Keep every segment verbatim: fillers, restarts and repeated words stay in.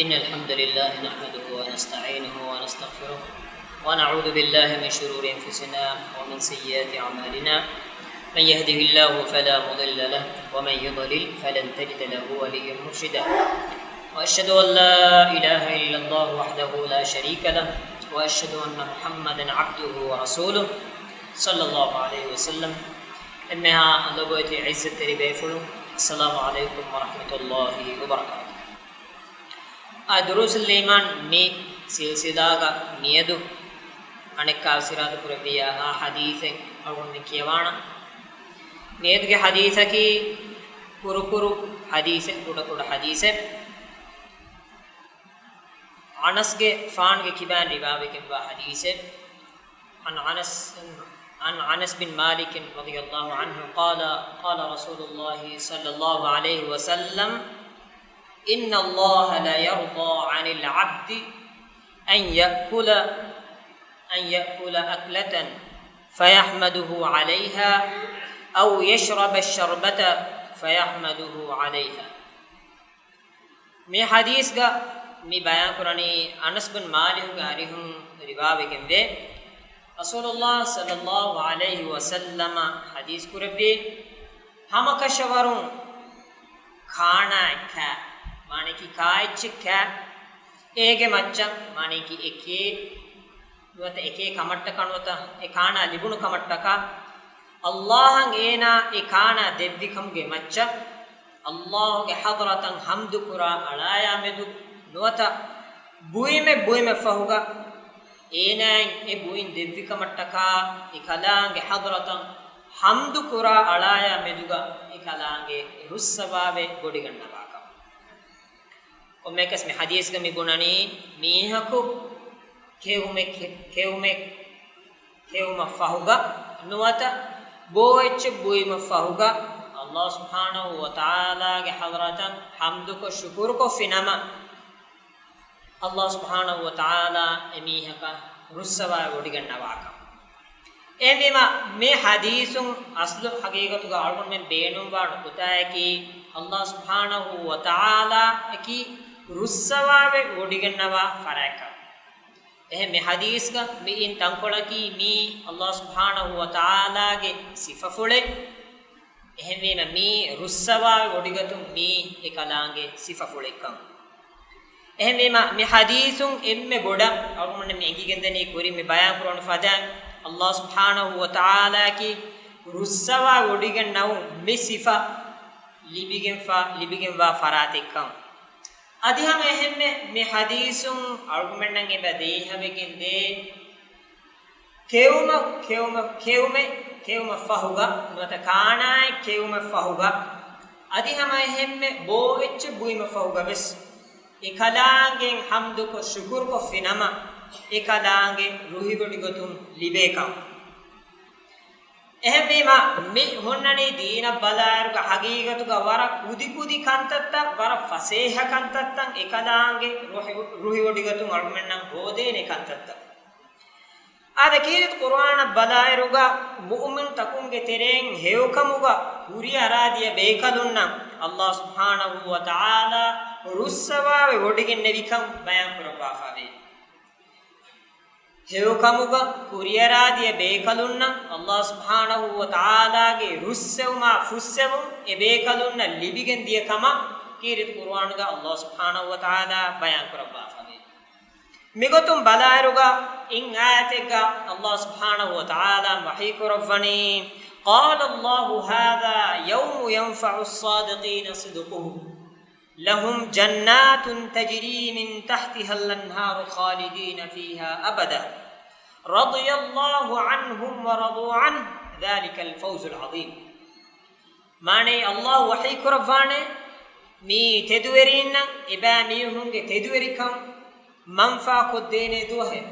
إن الحمد لله نحمده ونستعينه ونستغفره، ونعوذ بالله من شرور أنفسنا ومن سيئات أعمالنا. من يهده الله فلا مضل له، ومن يضلل فلن تجد له وليا مرشدا. وأشهد أن لا إله إلا الله وحده لا شريك له، وأشهد أن محمدا عبده ورسوله، صلى الله عليه وسلم. އެންމެހާ ލޮބުވެތި ޢިއްޒަތްތެރި ބޭފުޅުން، السلام عليكم ورحمة الله وبركاته. އާ، ދުރޫސުލް އީމާން މި ސިލްސިލާގަ މިއަދު އަނެއްކާ ސިރާތު ކުރެއްވިޔާ އާ ޙަދީޘެއް އަޅުގަނޑުމެން ކިޔަވާނަން. މިއަދުގެ ޙަދީޘަކީ ކުރުކުރު ޙަދީޘެއް، ކުޑަކުޑަ ޙަދީޘެއް. އަނަސްގެފާނުގެ ކިބައިން ރިވާވެގެންވާ ޙަދީޘެއް. عن أنس، عن أنس بن مالك رضي الله عنه قال، قال رسول الله صلى الله عليه وسلم: إن الله ليرضى عن العبد أن يأكل، أن يأكل أكلة فيحمده عليها، أو يشرب الشربة فيحمده عليها. މި ޙަދީޘްގަ މި ބަޔާންކުރަނީ އަނަސް ބިން މާލިކުގެ އަރިހުން ރިވާވެގެންވޭ. ރަސޫލުﷲ ޞައްލަﷲ ޢަލައިހި ވަސައްލަމަ ޙަދީޘް ކުރެއްވި، ހަމަކަށަވަރުން ކާނާއެއް ކާ، މާނައަކީ ކާއެއްޗެއް ކާ، އޭގެ މައްޗަށް މާނައަކީ އެކޭ ނުވަތަ އެކޭ ކަމަށްޓަކާ ނުވަތަ އެ ކާނާ ލިބުނު ކަމަށްޓަކާ، ﷲ އަށް އޭނާ އެ ކާނާ ދެއްވި ކަމުގެ މައްޗަށް، ﷲ ގެ ޙަޟްރަތަށް ޙަމްދު ކުރާ އަޅާޔާ މެދު ނުވަތަ ބުއިމެއް ބުއިމަށް ފަހުގަ އޭނާއަށް އެ ބުއިން ދެއްވި ކަމަށްޓަކާ އެ ކަލާނގެ ޙަޟްރަތަށް ޙަމްދު ކުރާ އަޅާޔާ މެދުގަ އެ ކަލާނގެ ރުއްސަވާވެ ވޮޑިގަންނަވާކަމަށް. ކޮންމެއަކަސް މި ޙަދީޘްގަ މި ބުނަނީ، މީހަކު ކެއުމެއް، ކެ-، ކެއުމެއް، ކެއުމަށް ފަހުގަ ނުވަތަ ބޯ އެއްޗެއް ބުއިމަށް ފަހުގަ ﷲ ސުބްޙާނަހޫ ވަތަޢާލާގެ ޙަޟްރަތަށް ޙަމްދުކޮށް ޝުކުރުކޮށްފިނަމަ، ﷲ ސުބްޙާނަހޫ ވަތަޢާލާ އެމީހަކަށް ރުއްސަވާ ވޮޑިގަންނަވާކަން. އެހެންވީމަ، މި ޙަދީޘުން އަސްލު ޙަޤީޤަތުގަ އަޅުގަނޑުމެން ބޭނުންވާ ނުކުތާއަކީ، ﷲ ސުބްޙާނަހޫ ވަތަޢާލާއަކީ ރުއްސަވާވެ ވޮޑިގަންނަވާ ފަރާތްކަން. އެހެން މި ޙަދީޘްގަ މިއިން ތަންކޮޅަކީ މީ ﷲ ސުބްޙާނަހޫ ވަތަޢާލާގެ ސިފަފުޅެއް. އެހެންވީމަ، މީ ރުއްސަވާވެ ވޮޑިގަތުން މީ އެކަލާނގެ ސިފަފުޅެއްކަން. އެހެންވީމަ، މި ޙަދީޘުން އެންމެ ބޮޑަށް އަޅުގަނޑު މި އެނގިގެންދަނީ ކުރިން މި ބަޔާންކުރާނެ ފަދައިން، ﷲ ސުބްޙާނަހޫ ވަތަޢާލާއަކީ ރުއްސަވާ ވޮޑިގަންނަވުން މި ސިފަ ލިބިގެންފަ-، ލިބިގެންވާ ފަރާތެއްކަން. އަދި ހަމަ އެހެންމެ މި ޙަދީޘުން އަޅުގަނޑުމެންނަށް އެބަ ދޭހަވެގެން ދޭ، ކެއުމަށް، ކެއުމަށް، ކެއުމެއް، ކެއުމަށް ފަހުގަ، ނުވަތަ ކާނާއެއް ކެއުމަށް ފަހުގަ، އަދި ހަމަ އެހެންމެ ބޯ އެއްޗެއް ބުއިމަށް ފަހުގަ ވެސް، އެ ކަލާނގެ ޙަމްދުކޮށް ޝުކުރުކޮށްފިނަމަ، އެ ކަލާނގެ ރުހިވޮޑި ގޮތުން ލިބޭކަން. އެހެންވީމަ، މި ހުންނަނީ ދީނަށް ބަލާއިރުގަ ޙަޤީޤަތުގަ ވަރަށް ކުދިކުދި ކަންތައްތައް، ވަރަށް ފަސޭހަ ކަންތައްތައް، އެ ކަލާނގެ ރުހި-، ރުހިވޮޑިގަތުން އަޅުގަނޑުމެންނަށް ހޯދޭނެ ކަންތައްތައް. އާދެ، ކީރިތި ޤުރުއާނަށް ބަލާއިރުގަ މުއުމިންތަކުންގެ ތެރެއިން ހެޔޮކަމުގަ ކުރިއަރާދިޔަ ބޭކަލުންނަށް ﷲ ސުބްޙާނަހޫ ވަތަޢާލާ ރުއްސަވާވެ ވޮޑިގެންނެވިކަން ބަޔާންކުރައްވާފަވޭ. ހެޔޮކަމުގަ ކުރިއަރާދިޔަ ބޭކަލުންނަށް ﷲ ސުބްޙާނަހޫ ވަތަޢާލާގެ ރުއްސެވުމާ ފުއްސެވުން އެ ބޭކަލުންނަށް ލިބިގެން ދިޔަ ކަމަށް ކީރިތި ޤުރުއާނުގަ ﷲ ސުބްޙާނަހޫ ވަތަޢާލާ ބަޔާންކުރައްވާފަވޭ. މިގޮތުން ބަލާއިރުގަ އިން އާޔަތެއްގަ ﷲ ސުބްޙާނަހޫ ވަތަޢާލާ ވަޙީކުރައްވަނީ، قال الله هذا يوم ينفع الصادقين صدقهم لهم جنات تجري من تحتها الأنهار خالدين فيها أبدا رضي الله عنهم ورضوا عنه ذلك الفوز العظيم. މާނައީ، ﷲ ވަޙީކުރައްވާނެ، މިއީ ތެދުވެރީންނަށް އެބައިމީހުންގެ ތެދުވެރިކަން މަންފާކޮށްދޭނެ ދުވަހެއް.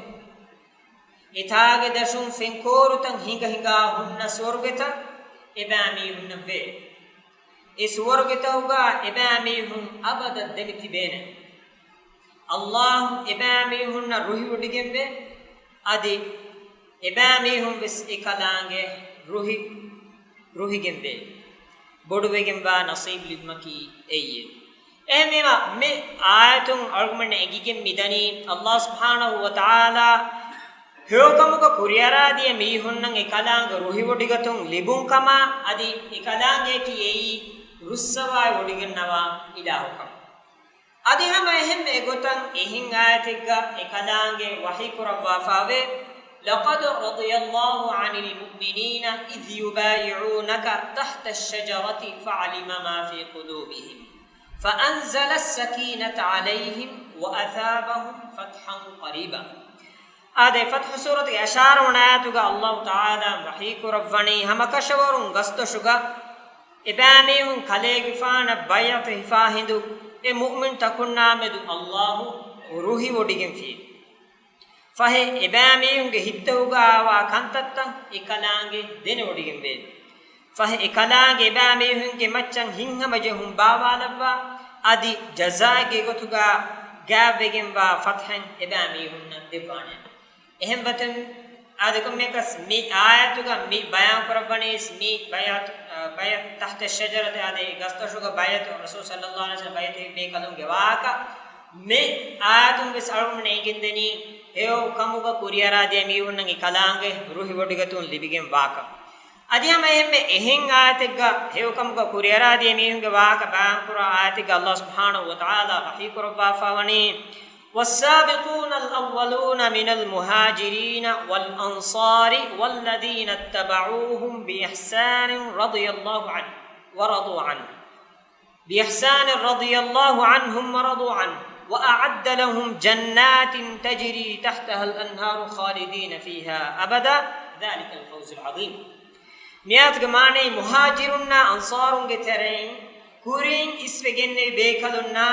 އެތާގެ ދަށުން ފެންކޯރުތައް ހިނގަ ހިނގާ ހުންނަ ސުވަރުގެތައް އެބައިމީހުންނަށް ވޭ. އެ ސުވަރުގެތަކުގަ އެބައިމީހުން އަބަދަށް ދެމިތިބޭނެ. ﷲ އެބައިމީހުންނަށް ރުހިވޮޑިގެންވޭ، އަދި އެބައިމީހުން ވެސް އެކަލާނގެ ރުހި، ރުހިގެންވޭ. ބޮޑުވެގެންވާ ނަސީބު ލިބުމަކީ އެއީ. އެހެންވީމަ، މި އާޔަތުން އަޅުގަނޑުމެން އެނގިގެން މިދަނީ، ﷲ ސުބްޙާނަހޫ ވަތަޢާލާ ހެޔޮކަމުގަ ކުރިއަރާދިޔަ މީހުންނަށް އެކަލާނގެ ރުހިވޮޑިގަތު ލިބުން ކަމަށް، އަދި އެކަލާނގެއަކީ އެއީ ރުއްސަވާވޮޑިގަންނަވާ އިލާހު ކަމަށް. އަދި ހަމަ އެހެންމެ އެގޮތަށް އެހެން އާޔަތެއްގަ އެކަލާނގެ ވަޙީ ކުރައްވާފައިވޭ، لقد رضي الله عن المؤمنين إذ يبايعونك تحت الشجرة فعلم ما في قلوبهم فأنزل السكينة عليهم وأثابهم فتحا قريبا. އާދެ، ފަތްޙު ސޫރަތުގެ އަށާރަ ވަނަ އާޔަތުގަ ﷲ ތަޢާލާ ވަޙީ ކުރައްވަނީ، ހަމަކަށަވަރުން ގަސްދޮށުގަ އެބައިމީހުން ކަލޭގެފާނަށް ބައިޢަތު ހިފާ ހިނދު އެ މުއުމިންތަކުންނާމެދު ﷲ ރުހިވޮޑިގެންފި. ފަހެ އެބައިމީހުންގެ ހިތްތަކުގަ އާވާ ކަންތައްތައް އެކަލާނގެ ދެނެވޮޑިގެންވޭ. ފަހެ އެކަލާނގެ އެބައިމީހުންގެ މައްޗަށް ހިތްހަމަޖެހުން ބާވާލައްވާ، އަދި ޖަޒާއެއްގެ ގޮތުގަ ގާތްވެގެންވާ ފަތްޙެއް އެބައިމީހުންނަށް ދެއްވާނެ. އެހެންވެ، އާދެ، ކޮންމެއަކަސް މި އާޔަތުގަ މި ބަޔާން ކުރައްވަނީސް މި ބައިޢަތު، ބައިޢަތު ތަޙްތަ ޝަޖަރަތި، އާދެ، ގަސްދޮށުގަ ބައިޢަތު ރަސޫލު ޞައްލައްލާހު ޢަލައިހި ވަސައްލަމް ބައިޢަތު ބޭކަލުންގެ ވާހަކަ މި އާޔަތުން ވެސް އަޅުގަނޑުމެން އެނގިންދެނީ، ހެޔޮ ކަމުގަ ކުރިއަރާދިޔަ މީހުންނަށް އެކަލާނގެ ރުހިވޮޑިގަތުން ލިބިގެން ވާކަން. އަދި ހަމަ އެހެންމެ އެހެން އާޔަތެއްގަ ހެޔޮކަމުގަ ކުރިއަރާދިޔަ މީހުންގެ ވާހަކަ ބަޔާންކުރާ އާޔަތެއްގަ ﷲ ސުބްޙާނަހޫ ވަތަޢާލާ ވަޙީ ކުރައްވާފައިވަނީ، والسابقون الأولون من المهاجرين والأنصار والذين اتبعوهم بإحسان رضي الله عنه ورضوا عنه بإحسان رضي الله عنهم ورضوا عنه وأعد لهم جنات تجري تحتها الأنهار خالدين فيها أبدا ذلك الفوز العظيم. މިއާޔަތުގެ މާނައީ، މުހާޖިރުންނާ އަންޞާރުންގެ ތެރެއިން ކުރިން އިސްވެގެންނެވި ބޭކަލުންނާ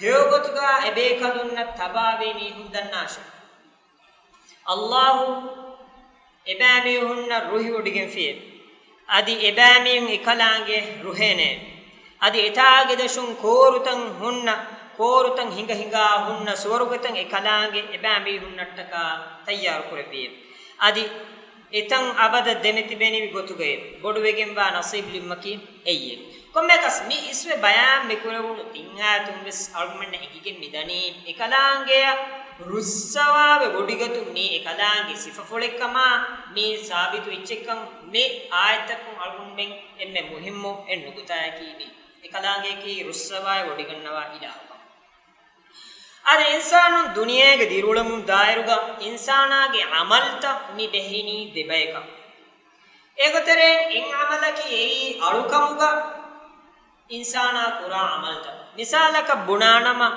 ހެޔޮގޮތުގަ އެބޭކަލުންނަށް ތަބާވި މީހުން ދަންނާށޭ. ﷲ އެބައިމީހުންނަށް ރުހިވޮޑިގެންފިއެވެ. އަދި އެބައިމީހުން އެކަލާނގެ ރުހޭނެ. އަދި އެތާގެ ދަށުން ކޯރުތައް ހުންނަ، ކޯރުތައް ހިނގަ ހިނގާ ހުންނަ ސުވަރުގެތައް އެކަލާނގެ އެބައިމީހުންނަށްޓަކާ ތައްޔާރު ކުރެއްވިއެވެ. އަދި އެތަން އަބަދަށް ދެމިތިބެނިވި ގޮތުގައި ބޮޑުވެގެންވާ ނަސީބު ލިބުމަކީ އެއްޔެވެ. ކޮންމެއަކަސް މި އިސްވެ ބަޔާން މި ކުރެވުނު ތިން އާޔަތުން ވެސް އަޅުގަނޑުމެންނަށް އެނގިގެން މިދަނީ، އެކަލާނގެއަށް ރުއްސަވާވެ ވޮޑިގަތުން މީ އެކަލާނގެ ސިފަފުޅެއްކަމާ، މީ ސާބިތު އެއްޗެއްކަން މި އާޔަތްތަކުން އަޅުގަނޑުމެން އެންމެ މުހިއްމު އެއް ނުކުތާއަކީ މީ. އެކަލާނގެއަކީ ރުއްސަވާވެ ވޮޑިގަންނަވާ އިލާހުކަން. އަދި އިންސާނުން ދުނިޔޭގެ ދިރިއުޅެމުން ދާއިރުގަ އިންސާނާގެ އަމަލްތައް މި ބެހިނީ ދެބަޔަކަށް. އޭގެ ތެރެއިން އެއް އަމަލަކީ އެއީ އަޅުކަމުގަ އިންސާނާ ކުރާ އަމަލްތައް. މިސާލަކަށް ބުނާނަމަ،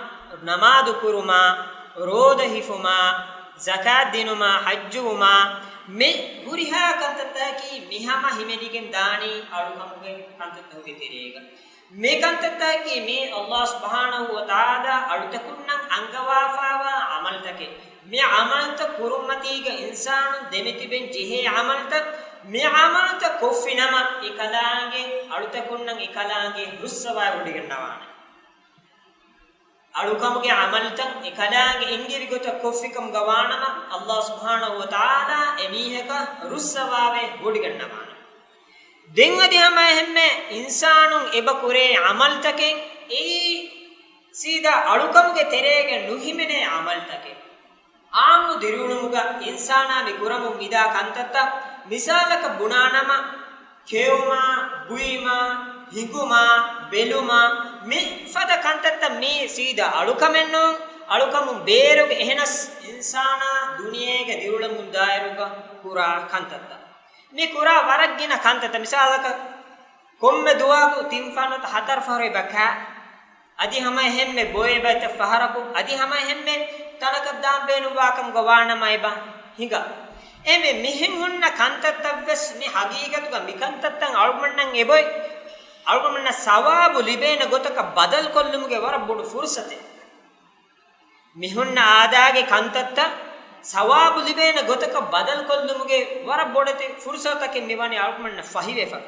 ނަމާދު ކުރުމާ، ރޯދަ ހިފުމާ، ޒަކާތް ދިނުމާ، ޙައްޖުވުމާ، މި ހުރިހާ ކަންތައްތަކަކީ މި ހަމަ ހިމެނިގެން ދާނީ އަޅުކަމުގެ ކަންތައްތަކުގެ ތެރޭގަ. މި ކަންތައްތަކަކީ މީ ﷲ ސުބްޙާނަހޫ ވަތަޢާލާ އަޅުތަކުންނަށް އަންގަވާފައިވާ އަމަލްތަކެއް. މި އަމަލްތައް ކުރުމަތީގަ އިންސާނުން ދެމިތިބެން ޖެހޭ އަމަލްތައް، މި އަމަލްތައް ކޮށްފިނަމަ، އެކަލާނގެ އަޅުތަކުންނަށް އެކަލާނގެ ރުއްސަވާވެ ވޮޑިގަންނަވާނެ. އަޅުކަމުގެ އަމަލްތައް އެކަލާނގެ އެންގިވި ގޮތަށް ކޮށްފިކަމުގަ ވާނަމަ، ﷲ ސުބްޙާނަހޫ ވަތަޢާލާ އެމީހަކަށް ރުއްސަވާވެ ވޮޑިގަންނަވާނެ. ދެން އަދި ހަމަ އެހެންމެ އިންސާނުން އެބަ ކުރޭ އަމަލްތަކެއް އެއީ ސީދާ އަޅުކަމުގެ ތެރޭގަ ނުހިމެނޭ އަމަލްތަކެއް. އާއްމު ދިރިއުޅުމުގަ އިންސާނާ މި ކުރަމުން މިދާ ކަންތައްތައް، މިސާލަކަށް ބުނާނަމަ، ކެއުމާ، ބުއިމާ، ހިނގުމާ، ބެލުމާ، މި ފަދަ ކަންތައްތައް މީ ސީދާ އަޅުކަމެއް ނޫން، އަޅުކަމުން ބޭރުގެ އެހެނަސް އިންސާނާ ދުނިޔޭގެ ދިރިއުޅެމުން ދާއިރުގަ ކުރާ ކަންތައްތައް. މި ކުރާ ވަރަށް ގިނަ ކަންތައްތައް. މިސާލަކަށް، ކޮންމެ ދުވަހަކު ތިން ފަނަތަ ހަތަރު ފަހަރު އެބަ ކާ، އަދި ހަމަ އެހެންމެ ބޮއެ ބައިތައް ފަހަރަކު، އަދި ހަމަ އެހެންމެ ތަނަކަށް ދާން ބޭނުންވާ ކަމުގަ ވާނަމަ އެބަ ހިނގާ. އެހެންވެ މިހެން ހުންނަ ކަންތައްތައް ވެސް މި ހަގީގަތުގަ މި ކަންތައްތައް އަޅުގަނޑަށް އެބޮތް، އަޅުގަނޑަށް ސަވާބު ލިބޭނެ ގޮތަކަށް ބަދަލު ކޮށްލުމުގެ ވަރަށް ބޮޑު ފުރުސަތެއް. މި ހުންނަ އާދާގެ ކަންތައްތައް ސަވާބު ލިބޭނެ ގޮތަކަށް ބަދަލުކޮށްލުމުގެ ވަރަށް ބޮޑެތި ފުރުސަތަކެއް މިވަނީ އަޅުގަނޑަށް ފަހިވެފަ.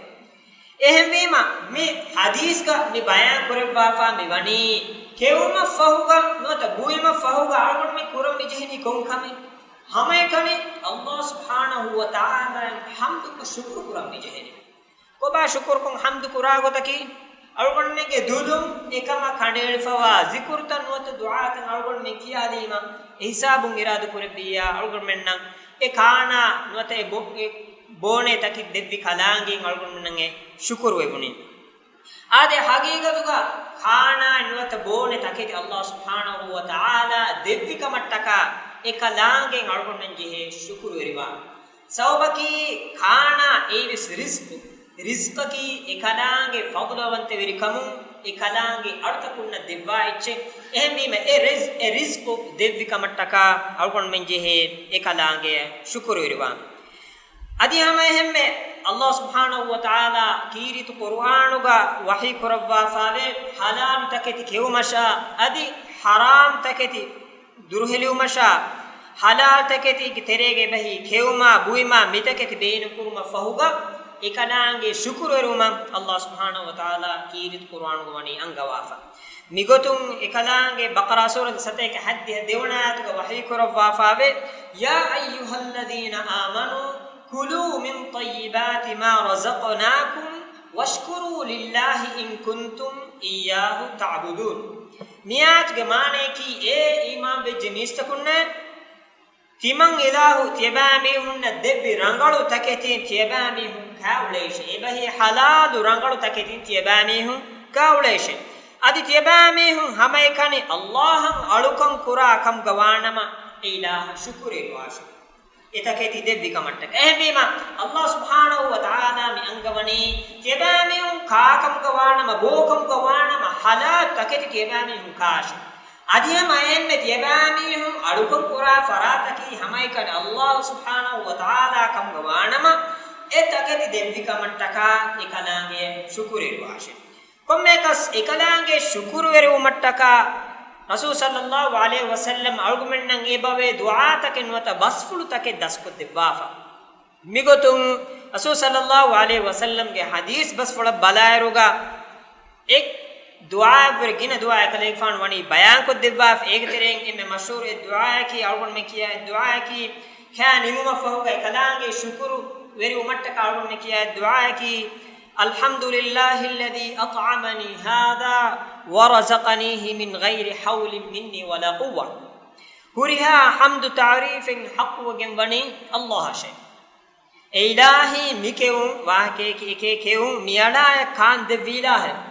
އެހެންވީމަ، މި ޙަދީޘްގަ މި ބަޔާން ކުރައްވާފާ މިވަނީ، ކެއުމަށް ފަހުގަ ނުވަތަ ބުއިމަށް ފަހުގަ އަޅުގަނޑު މި ކުރަން މިޖެހެނީ ކޮން ކަމެއް؟ ހަމައެކަނި ﷲ ސުބްޙާނަހޫ ވަތަޢާލާއަށް ޙަމްދުކޮށް ޝުކުރު ކުރަން މިޖެހެނީ. ކޮބާ ޝުކުރުކޮށް ޙަމްދު ކުރާ ގޮތަކީ؟ އަޅުގަނޑުމެންގެ ދުލުން އެކަމަށް ކަނޑައެޅިފަވާ ޒިކުރުތައް ނުވަތަ ދުޢާތައް އަޅުގަނޑުމެން ކިޔާލީމަ، އެ ހިސާބުން އިރާދަކުރެއްވިއްޔާ އަޅުގަނޑުމެންނަށް އެ ކާނާ ނުވަތަ އެ ބޯ-، އެ ބޯނޭ ތަކެތި ދެއްވި ކަލާނގެއިން އަޅުގަނޑުމެންނަށް އެ ޝުކުރު ވެވުނީ. އާދެ، ޙަޤީޤަތުގަ ކާނާ ނުވަތަ ބޯނޭ ތަކެތި ﷲ ސުބްޙާނަހޫ ވަތަޢާލާ ދެއްވި ކަމަށްޓަކާ އެ ކަލާނގެއިން އަޅުގަނޑުމެން ޖެހޭ ޝުކުރުވެރިވާން. ސަބަބަކީ ކާނާ އެއީވެސް ރިޒްޤު. ރިޒްޤަކީ އެކަލާނގެ ފަޟްލުވަންތަވެރިކަމުން އެކަލާނގެ އަޅުތަކުންނަށް ދެއްވާ އެއްޗެއް. އެހެންވީމަ އެ ރިޒް-، އެ ރިޒްޤު ދެއްވި ކަމަށްޓަކާ އަޅުގަނޑުމެން ޖެހޭ އެކަލާނގެއަށް ޝުކުރުވެރިވާން. އަދި ހަމައެހެންމެ ﷲ ސުބްޙާނަހޫ ވަތަޢާލާ ކީރިތި ޤުރުއާނުގަ ވަޙީ ކުރައްވާފާވޭ، ޙަލާލު ތަކެތި ކެއުމަށާ އަދި ޙަރާމް ތަކެތި ދުރުހެލިވުމަށާ، ޙަލާލް ތަކެތީގެ ތެރޭގަ އެބަހީ ކެއުމާ، ބުއިމާ، މިތަކެތި ބޭނުންކުރުމަށް ފަހުގަ، އެކަލާނގެ ޝުކުރުވެރިވުމަށް ﷲ ސުބްޙާނަހޫ ވަތަޢާލާ ކީރިތި ޤުރުއާނުގަ ވަނީ އަންގަވާފަ. މިގޮތުން އެކަލާނގެ ބަޤަރާ ސޫރަތު ސަތޭކަ ހަތްދިހަ ދެވަނަ އާޔަތުގަ ވަޙީ ކުރައްވާފާވޭ، يا أيها الذين آمنوا كلوا من طيبات ما رزقناكم واشكروا لله إن كنتم إياه تعبدون. މިއާޔަތުގެ މާނަޔަކީ، އޭ އީމާންވެއްޖެ މީސްތަކުންނޭ! ތިމަން އިލާހު ތިޔަބައިމީހުންނަށް ދެއްވި ރަނގަޅު ތަކެތިން ތިޔަބައިމީހުން ކާ އުޅޭށޭ. އެބަހީ ޙަލާލު ރަނގަޅު ތަކެތިން ތިޔަބައިމީހުން ކާ އުޅޭށޭ. އަދި ތިޔަބައިމީހުން ހަމައެކަނި ﷲ އަށް އަޅުކަން ކުރާ ކަމުގަ ވާނަމަ، އެ އިލާހަށް ޝުކުރުވެރިވާށޭ. އެ ތަކެތި ދެއްވި ކަމަށްޓަކާ. އެހެންވީމަ، ﷲ ސުބްޙާނަހޫ ވަތަޢާލާ މި އަންގަވަނީ، ތިޔަބައިމީހުން ކާކަމުގަ ވާނަމަ، ބޯކަމުގަ ވާނަމަ، ޙަލާލު ތަކެތި ތިޔަބައިމީހުން ކާށޭ. އަދި ހަމަ އެހެންމެ ތިޔަބައިމީހުން އަޅުކަން ކުރާ ފަރާތަކީ ހަމައެކަނި ﷲ ސުބްޙާނަހޫ ވަތަޢާލާ ކަމުގަ ވާނަމަ، އެ ތަކެތި ދެއްވި ކަމަށްޓަކާ އެ ކަލާނގެ ޝުކުރުވެރިވާށޭ. ކޮންމެއަކަސް އެކަލާނގެ ޝުކުރުވެރިވުމަށްޓަކާ ރަސޫލު ޞައްލައްލާހު ޢަލައިހި ވަސައްލަމް އަޅުގަނޑުމެންނަށް އެބަވޭ ދުޢާތަކެއް ނުވަތަ ބަސްފުޅުތަކެއް ދަސްކޮށްދެއްވާފަ. މިގޮތުން ރަސޫލު ޞައްލައްލާހު ޢަލައިހި ވަސައްލަމްގެ ޙަދީޘް ބަސްފުޅަށް ބަލާއިރުގަ އެ ދުޢާއަށްވުރެ ގިނަ ދުޢާއެއް ކަލޭގެފާނު ވަނީ ބަޔާންކޮށްދެއްވާފަ. އޭގެ ތެރެއިން އެންމެ މަޝްހޫރު އެއް ދުޢާއަކީ، އަޅުގަނޑުމެން ކިޔާ އެއް ދުޢާއަކީ، ކާ ނިމުމަށްފަހުގަ އެކަލާނގެ ޝުކުރު ވެރިވުމަށްޓަކާ އަޅުގަނޑުމެން ކިޔާ އެއް ދުޢާއަކީ، الحمد لله الذي أطعمني هذا ورزقنيه من غير حول مني ولا قوة. ހުރިހާ ޙަމްދު ތަޢުރީފެއް ޙައްޤުވެގެން ވަނީ ﷲ އަށޭ. އޭ އިލާހީ، މި ކެއުން ވާހަކައަކީ އެކޭ ކެއުން މިއަޅާއަށް ކާން ދެއްވި އިލާހެއް.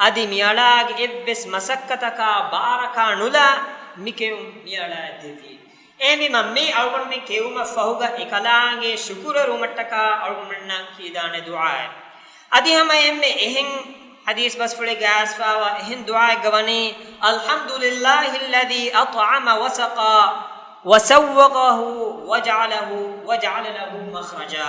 އަދި މިއަޅާގެ އެއްވެސް މަސައްކަތަކާ ބާރަކާ ނުލާ މި ކެއުން މިއަޅާއަށް ދެއްވީ. އެހެންވީމަ މި އަޅުގަނޑުމެން ކެއުމަށް ފަހުގަ އެކަލާނގެ ޝުކުރުވެރިވުމަށްޓަކާ އަޅުގަނޑުމެންނަށް ކީދާނެ ދުޢާއެއް. އަދި ހަމަ އެހެންމެ އެހެން ޙަދީޘް ބަސްފުޅެއްގަ އައިސްފާވާ އެހެން ދުޢާއެއްގަ ވަނީ، الحمد لله الذي أطعم وسقى وسوّقه وجعله، وجعل له مخرجا.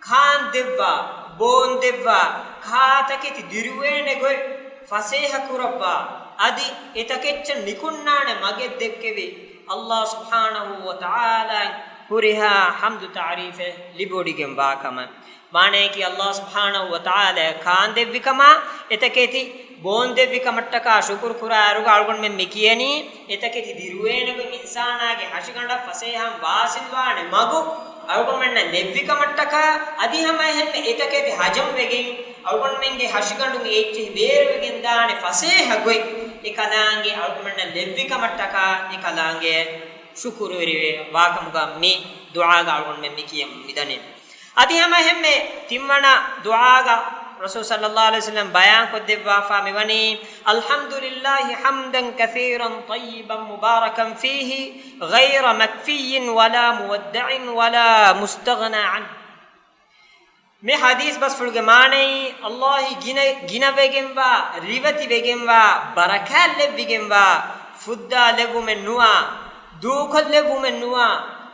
ކާން ދެއްވާ، ބޯން ދެއްވާ، ކާތަކެތި ދިރުވޭނެ ގޮތް ފަސޭހަ ކުރައްވާ، އަދި އެތަކެއްޗަށް ނިކުންނާނެ މަގެއް ދެއްކެވި ﷲ ސުބްޙާނަހޫ ވަތަޢާލާއަށް ހުރިހާ ޙަމްދު ތަޢުރީފެއް ލިބިވޮޑިގެން ވާކަމަށް. މާނަޔަކީ، ﷲ ސުބްޙާނަހޫ ވަތަޢާލާ ކާން ދެއްވިކަމާ، އެތަކެތި ބޯން ދެއްވި ކަމަށްޓަކާ ޝުކުރު ކުރާއިރުގަ އަޅުގަނޑުމެން މި ކިޔަނީ، އެތަކެތި ދިރުވޭނެގޮތް އިންސާނާގެ ހަށިގަނޑަށް ފަސޭހަން ވާސިލްވާނެ މަގު އަޅުގަނޑުމެންނަށް ލެއްވި ކަމަށްޓަކާ، އަދި ހަމައެހެންމެ އެތަކެތި ހަޖަމްވެގެން އަޅުގަނޑުމެންގެ ހަށިގަނޑުން އެއްޗެހި ބޭރުވެގެން ދާނެ ފަސޭހަ ގޮތް އެކަލާނގެ އަޅުގަނޑުމެންނަށް ލެއްވި ކަމަށްޓަކާ އެކަލާނގެ ޝުކުރުވެރިވެ ވާކަމުގަ މި ދުޢާގަ އަޅުގަނޑުމެން މި ކިޔަން މިދަނީ. އަދި ހަމައެހެންމެ ތިންވަނަ ދުޢާގަ ރަސޫލު ޞައްލައްލާހު ޢަލައިހި ވަސައްލަމް ބަޔާންކޮށްދެއްވާފާ މިވަނީ، الحمد لله حمدا كثيرا طيبا مباركا فيه غير مكفي ولا مودع ولا مستغنى عنه. މި ޙަދީޘް ބަސްފުޅުގެ މާނައީ، ﷲ އަށް ގިނަ، ގިނަވެގެންވާ، ރިވެތިވެގެންވާ، ބަރަކާތް ލެއްވިގެންވާ، ފުއްދާ ލެއްވުމެއް ނުވާ، ދޫކޮށްލެއްވުމެއް ނުވާ،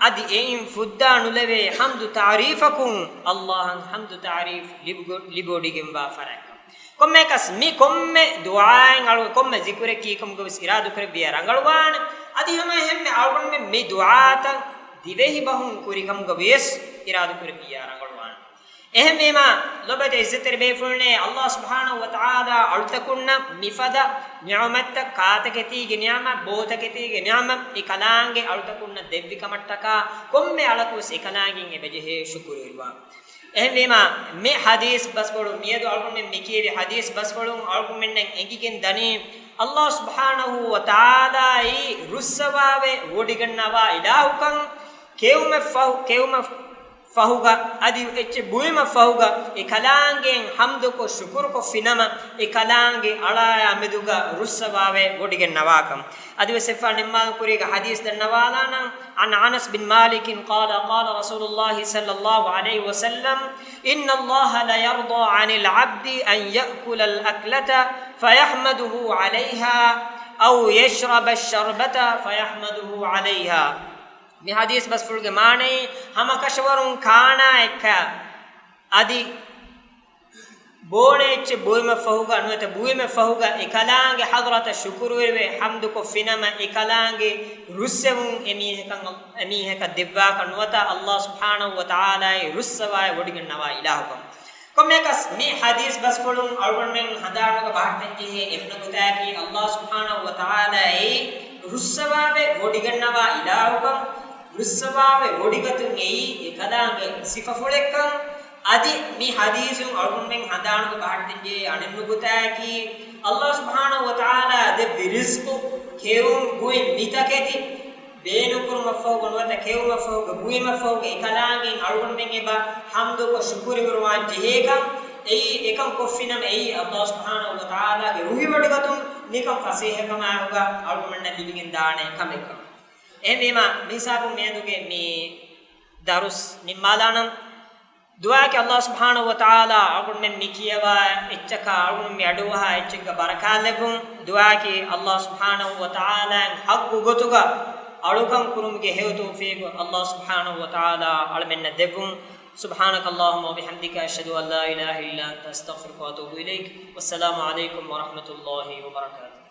އަދި އެއިން ފުއްދާ ނުލެވޭ ޙަމްދު ތަޢުރީފަކުން ﷲ އަށް ޙަމްދު ތަޢުރީފް ލިބިގޮ-، ލިބިވޮޑިގެންވާ ފަރާތްކަން. ކޮންމެއަކަސް މި ކޮންމެ ދުޢާއެއް އަޅު-، ކޮންމެ ޒިކުރެއް ކީކަމުގަވެސް އިރާދަކުރެއްވިޔާ ރަނގަޅުވާނެ. އަދި ހަމައެހެންމެ އަޅުގަނޑުމެން މި ދުޢާތައް ދިވެހި ބަހުން ކުރިކަމުގަވިޔަސް އިރާދަކުރެއްވިޔާ ރަނގަޅުވާނެ. އެހެންވީމާ، ލޮބުވެތި ޢިއްޒަތްތެރި ބޭފުޅުންނޭ، ﷲ ސުބްޙާނަހޫ ވަތަޢާލާ އަޅުތަކުންނަށް މިފަދަ ނިޢުމަތްތައް، ކާތަކެތީގެ ނިޢުމަތް، ބޯތަކެތީގެ ނިޢުމަތް، އެކަލާނގެ އަޅުތަކުންނަށް ދެއްވި ކަމަށްޓަކާ، ކޮންމެ އަޅަކުވެސް އެކަލާނގެއިން އެބަޖެހޭ ޝުކުރުވެރިވާން. އެހެންވީމާ، މި ޙަދީޘް ބަސްފުޅު، މިއަދު އަޅުގަނޑުމެން މި ކިޔެވި ޙަދީޘް ބަސްފުޅުން އަޅުގަނޑުމެންނަށް އެނގިގެން ދަނީ، ﷲ ސުބްޙާނަހޫ ވަތަޢާލާއީ ރުއްސަވާވެ ވޮޑިގަންނަވާ އިލާހުކަން. ކެއުމަށްފަހު، ކެއުމަށް ފަހުގަ އަދި އެއްޗެއް ބުއިމަށް ފަހުގަ އެ ކަލާނގެއަށް ޙަމްދުކޮށް ޝުކުރުކޮށްފިނަމަ، އެ ކަލާނގެ އަޅާއާ މެދުގަ ރުއްސަވާވެ ވޮޑިގަންނަވާކަން. އަދިވެސް އެއްފަހަރު ނިންމާލުން ކުރީގަ ޙަދީޘް ދަންނަވާލާނަން، عن أنس بن مالك قال، قال رسول الله صلى الله عليه وسلم، إن الله ليرضى عن العبد أن يأكل الأكلة فيحمده عليها، أو يشرب الشربة فيحمده عليها. މި ޙަދީޘް ބަސްފުޅުގެ މާނައީ، ހަމަކަށަވަރުން ކާނާ އެއްކާ އަދި ބޯނެ އެއްޗެއް ބުއިމަށްފަހުގަ، ނުވަތަ ބުއިމަށްފަހުގަ އެކަލާނގެ ޙަޟްރަތަށް ޝުކުރުވެރިވެ ޙަމްދުކޮށްފިނަމަ، އެކަލާނގެ ރުއްސެވުން އެމީހަކަށް، އެމީހަކަށް ދެއްވާކަށް ނުވަތަ ﷲ ސުބްޙާނަހޫ ވަތަޢާލާއި ރުއްސަވާއި ވޮޑިގަންނަވާ އިލާހުކަން. ކޮންމެއަކަސް މި ޙަދީޘް ބަސްފުޅުން އަޅުގަނޑުމެން ހަނދާނުގަ ބަހައްޓަންޖެހޭ އެންމެ ނުކުތާއަކީ، ﷲ ސުބްޙާނަހޫ ވަތަޢާލާއީ ރުއްސަވާވެ ވޮޑިގަންނަވާ އިލާހުކަން، ރުއްސަވާވެ ވޮޑިގަތުން އެއީ އެކަލާނގެ ސިފަފުޅެއްކަން. އަދި މި ޙަދީޘުން އަޅުގަނޑުމެން ހަނދާނުގަ ބަހައްޓަންޖެހޭ އަނެއް ނުކުތާއަކީ، ﷲ ސުބްޙާނަހޫ ވަތަޢާލާ ދެއްވި ރިޒްޤު، ކެއުން ބުއިން މިތަކެތި، ބޭނުންކުރުމަށްފަހުގަ ނުވަތަ ކެއުމަށްފަހުގަ ބުއިމަށްފަހުގަ އެކަލާނގެ އަޅުގަނޑުމެން އެބަ ޙަމްދުކޮށް ޝުކުރުވެރިވާން ޖެހޭކަން. އެއީ އެކަން ކޮށްފިނަމަ އެއީ ﷲ ސުބްޙާނަހޫ ވަތަޢާލާގެ ރުހިވޮޑިގަތުން ނިކަން ފަސޭހަކަމާއެކުގަ އަޅުގަނޑަށް ލިބިގެން ދާނެ ކަމެއްކަން. އެހެންވީމާ، މިހިސާބުން މިއަދުގެ މި ދަރުސް ނިންމާލާނަން. ދުޢާއަކީ ﷲ ސުބްޙާނަހޫ ވަތަޢާލާ އަޅުގަނޑުމެން މި ކިޔަވާ އެއްޗަކާ އަޅުގަނޑު މި އަޑުއަހާ އެއްޗެއްގަ ބަރަކާތްލެއްވުން. ދުޢާއަކީ ﷲ ސުބްޙާނަހޫ ވަތަޢާލާއަށް ޙައްޤު ގޮތުގަ އަޅުކަން ކުރުމުގެ ހެޔޮ ތައުފީޤު ﷲ ސުބްޙާނަހޫ ވަތަޢާލާ އަޅަމެންނަށް ދެއްވުން. سبحانك اللهم وبحمدك، أشهد أن لا إله إلا أنت، أستغفرك وأتوب إليك. والسلام عليكم ورحمة الله وبركاته.